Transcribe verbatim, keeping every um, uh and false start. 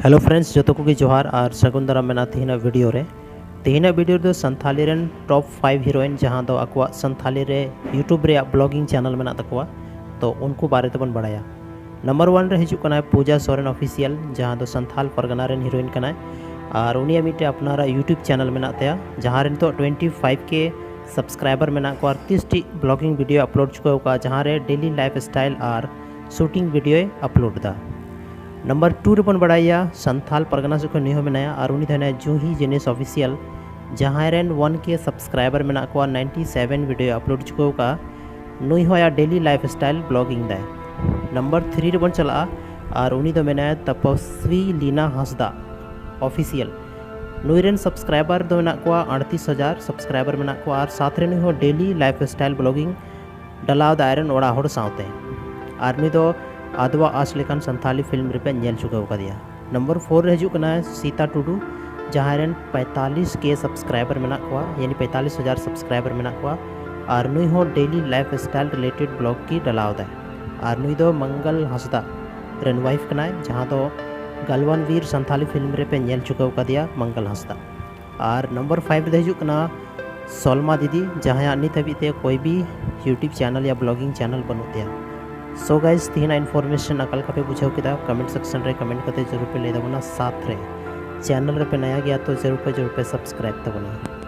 Hello friends, ᱡᱚᱛᱚ ᱠᱚᱜᱮ ᱡᱚᱦᱟᱨ ᱟᱨ ᱥᱟᱹᱜᱩᱱ ᱫᱟᱨᱟᱢ ᱢᱮᱱᱟᱜᱼᱟ ᱛᱮᱦᱮᱧᱟᱜ ᱵᱷᱤᱰᱤᱭᱳ ᱨᱮ᱾ ᱛᱮᱦᱮᱧᱟᱜ ᱵᱷᱤᱰᱤᱭᱳ ᱨᱮᱫᱚ ᱥᱟᱱᱛᱷᱟᱞᱤ ᱨᱮᱱ ᱴᱚᱯ ᱯᱷᱟᱭᱤᱵᱷ ᱦᱤᱨᱳᱭᱤᱱ, ᱡᱟᱦᱟᱸ ᱫᱚ ᱟᱠᱚᱣᱟᱜ ᱥᱟᱱᱛᱷᱟᱞᱤ ᱨᱮ ᱭᱩᱴᱩᱵᱽ ᱨᱮᱭᱟᱜ ᱵᱞᱚᱜᱤᱝ ᱪᱮᱱᱮᱞ ᱢᱮᱱᱟᱜ ᱛᱟᱠᱚᱣᱟ, ᱛᱚ ᱩᱱᱠᱩ ᱵᱟᱨᱮ ᱛᱮᱵᱚᱱ ᱵᱟᱲᱟᱭᱟ᱾ ᱱᱟᱢᱵᱟᱨ ᱳᱣᱟᱱ ᱨᱮ ᱦᱤᱡᱩᱜ ᱠᱟᱱᱟᱭ ᱯᱩᱡᱟ ᱥᱚᱨᱮᱱ ᱚᱯᱷᱤᱥᱤᱭᱟᱞ, ᱡᱟᱦᱟᱸ ᱫᱚ ᱥᱟᱱᱛᱷᱟᱞ ᱯᱟᱨᱜᱟᱱᱟ ᱨᱮᱱ ᱦᱤᱨᱳᱭᱤᱱ ᱠᱟᱱᱟᱭ ᱟᱨ ᱩᱱᱤᱭᱟᱜ ᱢᱤᱫᱴᱮᱱ ᱟᱯᱱᱟᱨᱟᱜ ᱭᱩᱴᱩᱵᱽ ᱪᱮᱱᱮᱞ ᱢᱮᱱᱟᱜ ᱛᱟᱭᱟ, ᱡᱟᱦᱟᱸ ᱨᱮ ᱱᱤᱛᱚᱜ ᱴᱩᱭᱮᱱᱴᱤ ᱯᱷᱟᱭᱤᱵᱷ ᱠᱮ ᱥᱟᱵᱥᱠᱨᱟᱭᱵᱟᱨ ᱢᱮᱱᱟᱜ ᱠᱚᱣᱟ ᱟᱨ ᱛᱤᱨᱤᱥ ᱴᱤ ᱵᱞᱚᱜᱤᱝ ᱵᱷᱤᱰᱤᱭᱳ ᱟᱯᱞᱳᱰ ᱪᱩᱠᱟᱹᱣ ᱠᱟᱜᱼᱟ, ᱡᱟᱦᱟᱸ ᱨᱮ ᱰᱮᱞᱤ ᱞᱟᱭᱤᱯᱷ ᱥᱴᱟᱭᱤᱞ ᱟᱨ ᱥᱩᱴᱤᱝ ᱵᱷᱤᱰᱤᱭᱳᱭ ᱟᱯᱞᱳᱰ ᱮᱫᱟ᱾ ᱱᱟᱢᱵᱟᱨ ᱴᱩ ᱨᱮᱵᱚᱱ ᱵᱟᱲᱟᱭᱟ ᱥᱟᱱᱛᱷᱟᱞ ᱯᱟᱨᱜᱟᱱᱟ ᱥᱮᱫ ᱠᱷᱚᱱ ᱱᱩᱭ ᱦᱚᱸ ᱢᱮᱱᱟᱭᱟ ᱟᱨ ᱩᱱᱤ ᱫᱚ ᱦᱮᱱᱟᱭᱟ ᱡᱩᱦᱤ ᱡᱮᱱᱤᱥ ᱚᱯᱷᱤᱥᱤᱭᱟᱞ, ᱡᱟᱦᱟᱸᱭ ᱨᱮᱱ ᱳᱣᱟᱱ ᱠᱮ ᱥᱟᱵᱥᱠᱨᱟᱭᱵᱟᱨ ᱢᱮᱱᱟᱜ ᱠᱚᱣᱟ, ᱱᱟᱭᱤᱱᱴᱤ ᱥᱮᱵᱷᱮᱱ ᱵᱷᱤᱰᱤᱭᱳ ᱟᱯᱞᱳᱰ ᱪᱩᱠᱟᱹᱣ ᱠᱟᱜᱼᱟ᱾ ᱱᱩᱭ ᱦᱚᱸ ᱟᱭᱟᱜ ᱰᱮᱞᱤ ᱞᱟᱭᱤᱯᱷ ᱥᱴᱟᱭᱤᱞ ᱵᱞᱚᱜᱤᱝ ᱫᱟᱭ᱾ ᱱᱟᱢᱵᱟᱨ ᱛᱷᱨᱤ ᱨᱮᱵᱚᱱ ᱪᱟᱞᱟᱜᱼᱟ ᱟᱨ ᱩᱱᱤ ᱫᱚ ᱢᱮᱱᱟᱭᱟ ᱛᱟᱯᱚᱥᱣᱤ ᱞᱤᱱᱟ ᱦᱟᱸᱥᱫᱟ ᱚᱯᱷᱤᱥᱤᱭᱟᱞ᱾ ᱱᱩᱭ ᱨᱮᱱ ᱥᱟᱵᱥᱠᱨᱟᱭᱵᱟᱨ ᱫᱚ ᱢᱮᱱᱟᱜ ᱠᱚᱣᱟ ᱟᱴᱛᱨᱤᱥ ᱦᱟᱡᱟᱨ ᱥᱟᱵᱥᱠᱨᱟᱭᱵᱟᱨ ᱢᱮᱱᱟᱜ ᱠᱚᱣᱟ ᱟᱨ ᱥᱟᱛ ᱨᱮ ᱱᱩᱭ ᱦᱚᱸ ᱰᱮᱞᱤ ᱞᱟᱭᱤᱯᱷ ᱥᱴᱟᱭᱤᱞ ᱵᱞᱚᱜᱤᱝ ᱰᱟᱞᱟᱣ ᱫᱟ ᱟᱡ ᱨᱮᱱ ᱚᱲᱟᱜ ᱦᱚᱲ ᱥᱟᱶᱛᱮ᱾ ᱟᱨ ᱱᱩᱭ ᱫᱚ ᱟᱫᱣᱟ ᱟᱸᱥ ᱞᱮᱠᱟᱱ ᱥᱟᱱᱛᱷᱟᱞᱤ ᱯᱷᱤᱞᱢ ᱨᱮᱯᱮ ᱧᱮᱞ ᱪᱩᱠᱟᱹᱣ ᱠᱟᱫᱮᱭᱟ᱾ ᱱᱚᱢᱵᱚᱨ ᱯᱷᱳᱨ ᱨᱮ ᱦᱤᱡᱩᱜ ᱠᱟᱱᱟ ᱥᱤᱛᱟ ᱴᱩᱰᱩ, ᱡᱟᱦᱟᱸᱭ ᱨᱮᱱ ᱯᱚᱸᱭᱛᱟᱞᱤᱥ ᱠᱮ ᱥᱟᱵᱥᱠᱨᱟᱭᱵᱟᱨ ᱢᱮᱱᱟᱜ ᱠᱚᱣᱟ, ᱭᱟᱱᱤ ᱯᱚᱸᱭᱛᱟᱞᱤᱥ ᱦᱟᱡᱟᱨ ᱥᱟᱵᱥᱠᱨᱟᱭᱵᱟᱨ ᱢᱮᱱᱟᱜ ᱠᱚᱣᱟ᱾ ᱟᱨ ᱱᱩᱭ ᱦᱚᱸ daily life style related blog ᱜᱮ ᱰᱟᱞᱟᱣ ᱫᱟᱭ᱾ ᱟᱨ ᱱᱩᱭ ᱫᱚ ᱢᱚᱝᱜᱚᱞ ᱦᱟᱸᱥᱫᱟ ᱨᱮᱱ ᱣᱟᱭᱤᱯᱷ ᱠᱟᱱᱟᱭ, ᱡᱟᱦᱟᱸ ᱫᱚ ᱜᱟᱞᱣᱟᱱ ᱵᱤᱨ ᱥᱟᱱᱛᱷᱟᱞᱤ ᱯᱷᱤᱞᱢ ᱨᱮᱯᱮ ᱧᱮᱞ ᱪᱩᱠᱟᱹᱣ ᱠᱟᱫᱮᱭᱟ ᱢᱚᱝᱜᱚᱞ ᱦᱟᱸᱥᱫᱟ᱾ ᱟᱨ ᱱᱚᱢᱵᱚᱨ ᱯᱷᱟᱭᱤᱵᱷ ᱨᱮ ᱦᱤᱡᱩᱜ ᱠᱟᱱᱟ ᱥᱚᱞᱢᱟ ᱫᱤᱫᱤ, ᱡᱟᱦᱟᱸᱭᱟᱜ ᱱᱤᱛ ᱦᱟᱹᱵᱤᱡ ᱛᱮ ᱠᱚᱭ ᱵᱤ ᱭᱩᱴᱩᱵᱽ ᱪᱮᱱᱮᱞ ᱭᱟ ᱵᱞᱚᱜᱤᱝ ᱪᱮᱱᱮᱞ ᱵᱟᱹᱱᱩᱜ ᱛᱟᱭᱟ᱾ ᱥᱳ ᱜᱟᱭᱥ, ᱛᱮᱦᱮᱧᱟᱜ ᱤᱱᱯᱷᱚᱨᱢᱮᱥᱚᱱ ᱚᱠᱟ ᱞᱮᱠᱟ ᱯᱮ ᱵᱩᱡᱷᱟᱹᱣ ᱠᱮᱫᱟ? ᱠᱚᱢᱮᱱᱴ ᱥᱮᱠᱥᱚᱱ ᱨᱮ ᱠᱚᱢᱮᱱᱴ ᱠᱟᱛᱮ ᱡᱟᱹᱨᱩᱲ ᱯᱮ ᱞᱟᱹᱭ ᱛᱟᱵᱚᱱᱟ᱾ ᱥᱟᱛ ᱨᱮ ᱪᱮᱱᱮᱞ ᱨᱮᱯᱮ ᱱᱟᱭᱟ ᱜᱮᱭᱟ ᱛᱚ ᱡᱟᱹᱨᱩᱲ ᱯᱮ ᱡᱟᱹᱨᱩᱲ ᱯᱮ ᱥᱟᱵᱥᱠᱨᱟᱭᱤᱵ ᱛᱟᱵᱚᱱᱟ᱾